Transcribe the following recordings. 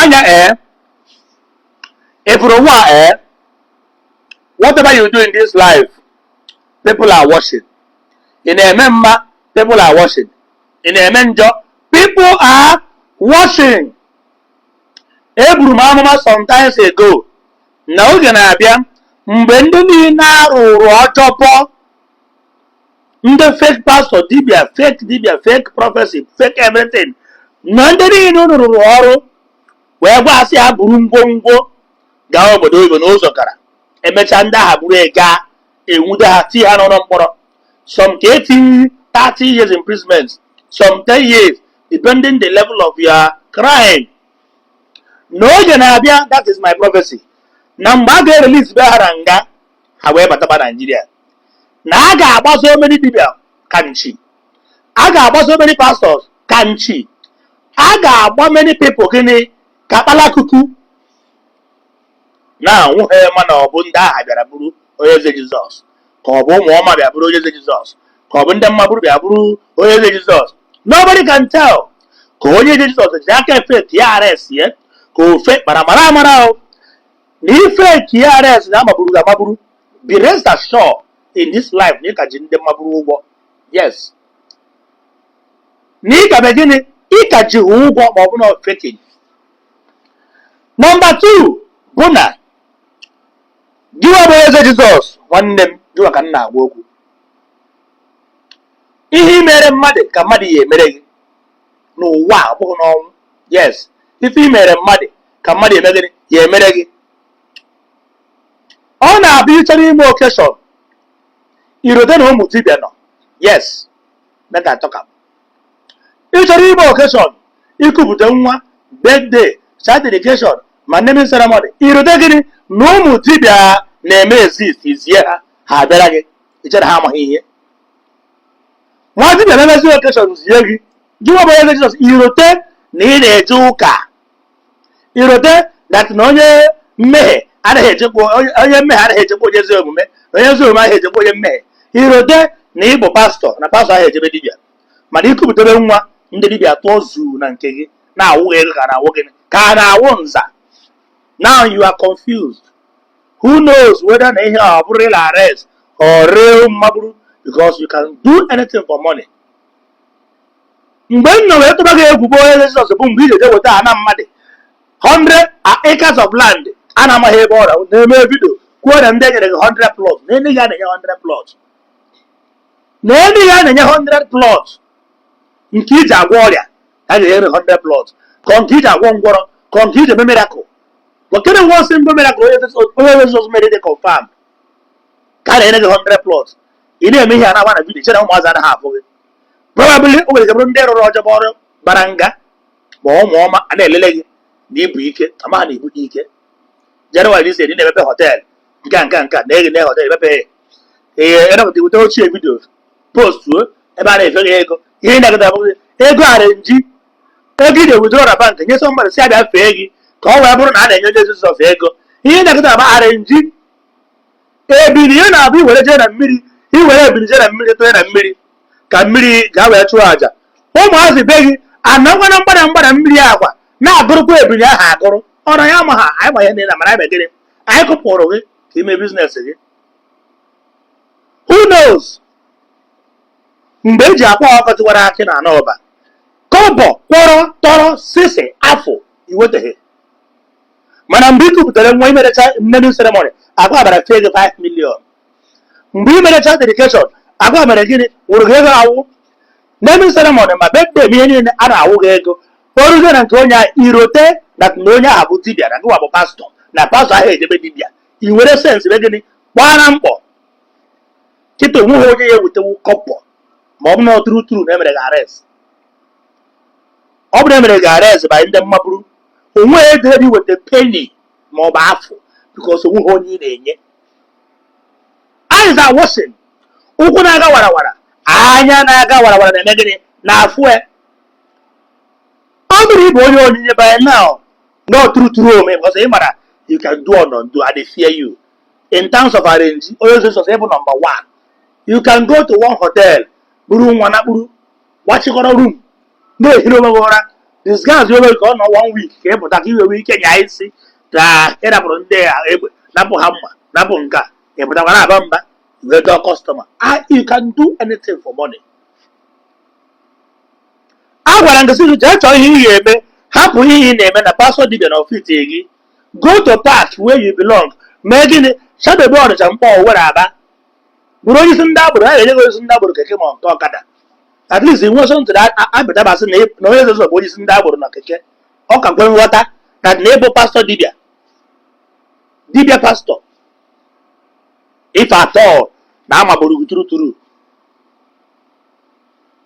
N'anya ee, ịfụrụ nwa ee, whatever you do in this life, people are watching. Ị na-eme mma, people are watching. Ị na-eme njọ, people are watching. Eburu m amụma sometimes ago na oge na-abịa mgbe ndị niile arụrụ ọjọbọ, ndị fake pastor, dibia, fake dibia, fake prophecy, fake everything, na ndị niile unu rụrụ ọrụ wee gwa asị ha buru ngwongwo gaa obodo oyibo n'ụzọ gara, emechaa ndị agha buru ega, enwude ha, tie ha n'ụlọ mkpọrọ, some ka etinye 30 years imprisonment, some 10 years, depending the level of your crime. N'oge na-abịa, that is my prophecy, na mgbe a ga-erelease be ha na nga, ha wee bataba Naijiria, na a ga-agba so many dibia ka nchi, a ga-agba so many pastors ka nchi, a ga-agba many people gịnị ka kpalakuku na-anwụ ha. Ma na ọ bụ ndị agha bịara bụrụ onye eze Jizọs, ka ọ bụ ụmụ ọma bịa bụrụ onye eze Jizọs, ka ọ bụ ndị mma bụrụ bịa bụrụ onye eze Jizọs, nobody can tell. Ka onye eze Jizọs ji aka efe ya arrest ye, ka ofe kpara mara amara o na ife ka ya arrest na amagburu gị amagburu. Be rest assured in this life na ị ka ji ndị mmagburu ụgwọ. Yes, na ị ka be gịnị, ị ka ji ha ụgwọ, ma ọ bụ na faking. Number 2 bụ na gịwa bụ eze Jizọs, nwanne m, gịwa ka m na-agwa okwu. Ihe i mere mmadụ ka mmadụ ya emere gị n'ụwa a, ọ bụghị n'ọnwụ. Yes, ife i mere mmadụ ka mmadụ eme gịnị ya emere gị. Ọ na-abụ ịchọrọ ime occasion, irote na ụmụ dibịa nọ. Yes, make I talk am. Ịchọrọ ime occasion, ikupụta nwa, birthday, child dedication, ma naming ceremony, irote gịnị na ụmụ dibịa na-eme exist, izie ha, ha abịara gị. Ichere ha amaghị ihe. Nwa dibịa na-emezi occasion zie gị, gị nwa bụ onye Jizọs, irote na ị na-eje ụka, irote that na onye mmehie anaghị echekwa onye mmehie, anaghị echekwa onye ezi omume, na onye ezi omume anaghị echekwa onye mmehie, irote na ị bụ pastọ, na pastọ ahụ ejebe dibịa. Mana ikupụtere nwa, ndị dibịa tụọ zuu na nke gị, na-awụ gị ego ka na-awụ gịnị, ka a na-awụ nza. Now you are confused. Who knows whether na ihe a ọ bụrụ real arrest or real mmagburu, because you can do anything for money. Mgbe m nọ wee tụba gị egwu bụ onye Jizọs bụ mgbe ị ga-eje weta ana mmadụ 100 acres of land a na-amaghị ebe ọrịa na-eme video, kwuo na ndị enyere gị 100 plot, na enyi gị a na-enye 100 plot, na enyi gị a na-enye 100 plot nke iji agwọ ọrịa ka a ga-enye 100 plot, ka nke iji agwọ ngwọrọ, ka nke iji eme miracle. But one simple miracle onye Jizọs mere dị confirm ka a na-enye gị 100 plot. Ị na-eme ihe a na-agba na video, chere ụmụazị anaghị afụ gị. Probably o nwere ike bụrụ ndị rụrụ ọjọọ ọrụ bara nga, ma ụmụ ọma a na-elele gị na ibu ike, ama na ibu gị ike. Jenụwarị ise ị na-emepe hotel nke a, nke a, nke a na-eghe na hotel emepe. Ee, enọpụta iweta ochie video postuo ebe a na-efe gị ego. Ihe ị na-agata abụghị ego arenji ego ị na-ewithdraw na bank nye somebody si abịa fee gị ka ọ wee bụrụ na a na-enye onye Jizọs ego. Ihe ị na-agata abụ arenji ebili. Ihe na-abụ iwere jee na mmiri, iwere ebili jee na mmiri, tụnye na mmiri ka mmiri gaa wee chụọ àjà, ụmụazị be gị anakwa na mgbada mgbada mmiri akwa na-agụrụkwa ebili ahụ agụrụ ọrụ ya ma ha. Anyị ma ihe niile, mara anyị gịnị anyị kụpụrụ gị ka ime business gị. Who knows mgbe eji akwa ọkọ tiwara akị na ana ọba, kọbọ kwọrọ tọrọ sisi afọ iweteghị. Mana mgbe ị kupụtara nwa, imerecha naming ceremony, akwa bara fee gị 5 million. Mgbe ị merecha dedication, agwa mere gịnị, wụrụ gị ego awụ naming ceremony, ma birthday, ma ihe niile a na-awụ gị ego. O ruzie na nke onye ahụ, irote na onye ahụ bụ dibịa, na gịwa bụ pastọ, na pastọ ahụ ejebe dibịa, i were sense be gịnị gbaa na mkpọ kịta. Onweghị onye ya ewutewu kọpọ, ma ọ bụ na ọ tụrụ tụrụ na emere gị arrest. Ọ bụrụ emere gị arrest by ndị mmagburu, onweghị ego ebe iweta penny ma ọ bụ afọ, because onweghị onye ị na-enye. Eyes are watching. Ụkwụ na-aga warawara, anya na-aga warawara na-eme gịnị na-afụ ya. Ọ bụrụ ịbụ onye onyinye by now, no true true ome, because ị mara you can do or not do. I dey fear you in terms of arrange. Onye Jizọs ịbụ number one, you can go to one hotel, buru nwa na kpuru gbachikọrọ room, na-ehiri onwe gị ụra. Disguise onwe ka ọ nọ one week, ka ị pụta, ka i wee ike nyaa isi ka ị rapụrụ ndị a egbe, napụ ha mma, napụ nke a. Ị pụtakwa na-aba mba wee dọọ customer. Ah, you can do anything for money. A gwara m gị sị gị jee chọọ ihe ị ga-eme, hapụ ihe ị na-eme na pastor dibia na office gị. Go to park where you belong. Mee gịnị? Shadobe Ọnịcha, Mkpọ, Owere, Aba, bụrụ onye isi ndị agboro. Ha ga-enye gị onye isi ndị agboro, keke ma nke ọkada. At least nwe so ntị apụtabasị na onye eze bụ onye isi ndị agboro na keke. Ọ ka kwe nghọta na ịbụ pastor dibia, dibia pastor. If at all na amagburu gị true true,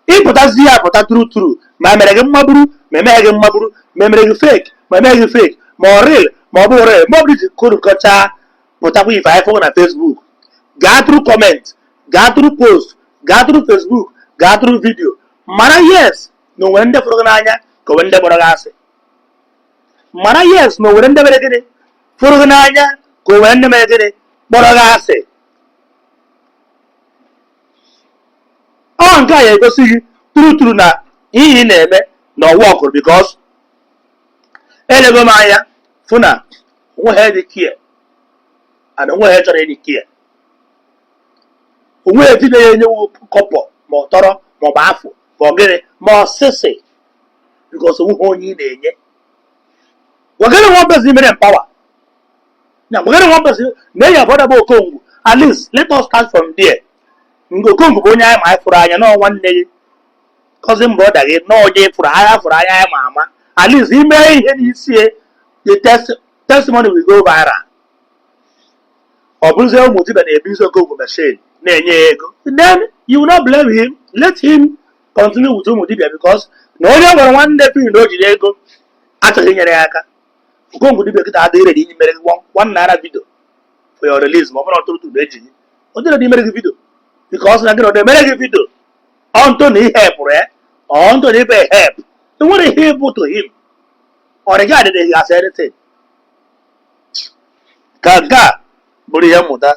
ịpụtazi ya apụta true true, ma emere gị mmagburu, ma emeghe gị mmagburu, ma emere gị fake, ma emeghe gị fake, ma ọ real ma ọ bụ real, ma ọ bụrụ iji korukọcha pụtakwa ife anyị fụrụ na Facebook, gaa through comment, gaa through post, gaa through Facebook, gaa through video, mara yes na onwere ndị fụrụ gị n'anya ka onwere ndị kpọrọ gị asị. Mara yes na onwere ndị mere gịnị, fụrụ gị n'anya, ka onwere ndị mere gịnị, kpọrọ gị asị. Ọ nke a ya egosi gị true true na ihe ị na-eme na ọwa ọkụrụ, because elego m anya fụ na onweghị dị kia and onweghị chọrọ ịdị kia, onweghị dibịa ya enyewu kọpọ, ma ọ tọrọ, ma ọ bụ afọ, ma ọ gịnị, ma ọ sịsị, because onweghị onye ị na-enye. Gwagịrị nwa person mere empower na gwagịrị nwa person na-enye brother bụ Okongwu. At least let us start from there. Nke Okongwu bụ onye anyị ma, anyị fụrụ anya na nwanne gị, cousin brother gị, na onye fụrụ anya, fụrụ anya anyị ma ama. At least ime ihe n'isi, the testimony will go viral. Ọ bụrụzie ụmụ dibịa na-ebuzi Okongwu machine na-enye ya ego, then you will not blame him. Let him continue with ụmụ dibịa, because na onye nwere nwanne fil na o jiri ego achọghị inyere ya aka. Okongwu dibịa kịta adịghị ready inye mere gị ₦1 video for your release, ma ọ bụrụ ọtụtụ na ejighị ọ dịrị ready imere gị video, because na gịnị ọ na-emere gị video ọntụ na ihe pụrụ ya ọntụ na ibe help enwere ihe ịbụ to him or regard as anything. Ka nke a bụrụ ihe mmụta.